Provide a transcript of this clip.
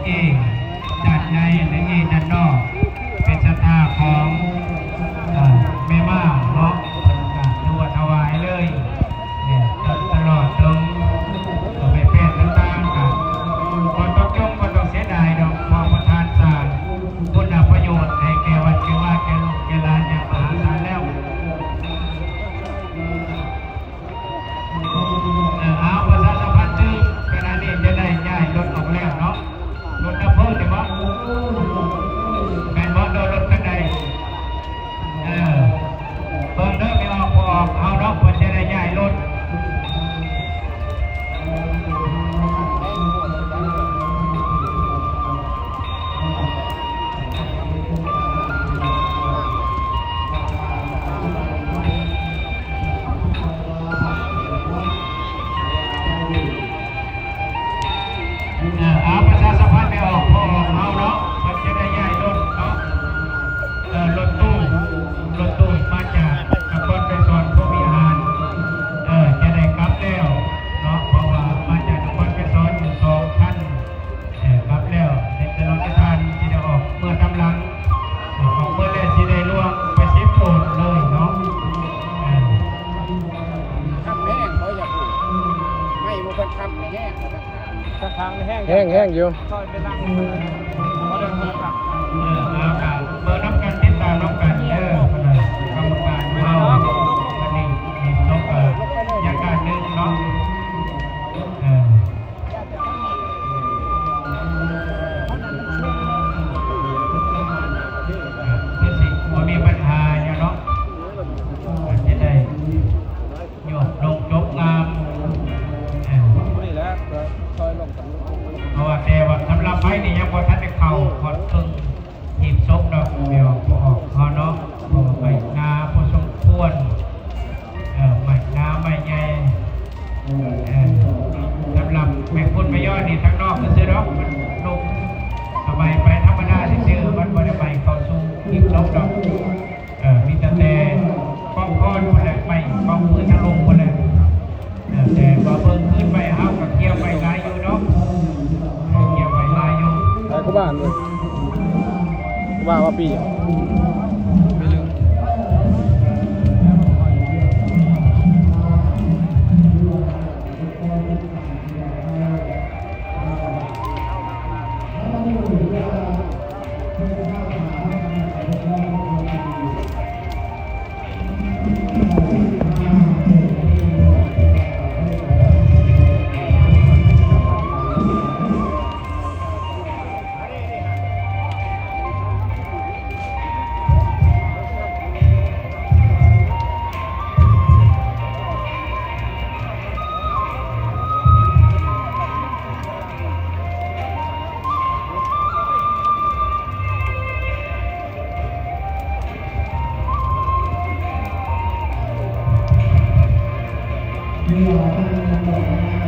ເອດ້ານໃນ ແລະ ເອດ້ານນອກ ເປັນສັດທາຂອງ ເອີ ແມ່ໝ້າເນາະ ເພິ່ນກະຖືວ່າຖວາຍເລີຍ ແລະ ຕະຫຼອດເຖິງ ເອີ ແມ່ແປ້ນຕ່າງໆ ກະບໍ່ຕ້ອງຈົມ ບໍ່ຕ້ອງເສຍດາຍດອກ ເພາະປະທານສ້າງຄຸນນະປະໂຫຍດໃຫ້ແກ່ວັດແກ່ວາ ແກ່ລູກແກ່ຫຼານຢ່າງມະຫາສານແລ້ວ. ເອີ ເອົາ ປະຊາສຳພັນຕື່ມ ຂະນະນີ້ຈະໄດ້ຍ້າຍລົດອອກແລ້ວເນາະ ລົດດັບເພີງນີ້ບໍ ແມ່ນບໍ ເດີ ລົດຄັນໃດ ເອີ ເບິ່ງເດີ ແມ່ອອກບໍ່ອອກ ເອົາເນາະ ເພິ່ນຈະໄດ້ຍ້າຍລົດ. ເອີ ເອົາ ປະຊາສຳພັນແມ່ອອກ ພໍ່ອອກເຮົາເນາະ ເພິ່ນຈະໄດ້ຍ້າຍລົດເນາະ ເອີ ລົດຕູ້ ລົດຕູ້ມາຈາກນະຄອນໄກສອນພົມວິຫານ ເອີ ຈະໄດ້ກັບແລ້ວເນາະ ເພາະວ່າມາຈາກນະຄອນໄກສອນຢູ່ສອງຄັນ ເອີ ກັບແລ້ວ ໃນຕະຫຼອດທາງທີ່ໄດ້ອອກເມືອຕາມຫຼັງ ອອກເມືອແລ້ວຊິໄດ້ລວງໄປເຊໂປນເລີຍເນາະ ເອີ. ຄຳແຮງ ຂ້ອຍຢາກຮູ້ ໄມ້ບໍ່ເພິ່ນຄຳແຮງບໍ່ ທາງທາງແຮງ ແຮງ ແຮງຢູ່ ຄ່ອຍໄປຫຼັງ ເອີ ເອົາ ກະເບິ່ງນຳກັນ ຕິດຕາມນຳກັນເດີ ກຳມະການເຮົາ ອັນນີ້ ນີ້ ຕົກ ເອີ ຢ່າງການໜຶ່ງເນາະ ເອີ. ເອີ ຄືຊິບໍ່ມີບັນຫາຫຍັງເນາະ ອາດຈະໄດ້ໂຍກລົງຈົບງາມ ເອີ ເພາະວ່າ ແຕ່ວ່າສຳລັບໄມ້ນີ້ຍັງບໍ່ທັນໄດ້ເຂົ້າຮອດເຄິ່ງ ຮີບສົບເນາະ ແມ່ອອກ ພໍ່ອອກເຮົາເນາະ ເພາະວ່າໄມ້ໜາພໍສົມຄວນ ເອີ ໄມ້ໜາໄມ້ໃຫຍ່ ເອີ ສຳລັບໄມ້ພຸ້ນໄມ້ຍ້ອຍນີ້ທາງນອກຊື່ໆດອກ ມັນລົງ ກະໄໝໄປທຳມະດາຊື່ໆ ມັນບໍ່ໄດ້ໄໝເຂົ້າສູ່ຮີບສົບດອກ ເອີ ມີຕັ້ງແຕ່ກອງຄອນພຸ້ນແຫຼະ ໄມ້ກອງຟືນທະລົງພຸ້ນແຫຼະ ເອີ ແຕ່ວ່າເບິ່ງຄືນໄມ້ເຮົາກະກຽມໄວ້ຫຼາຍຢູ່ເນາະ ເອີ ກຽມໄວ້ຫຼາຍຢູ່ ຫຼາຍກວ່າບ້ານເວີຍ ວ່າ ວ່າປີ ເວລາ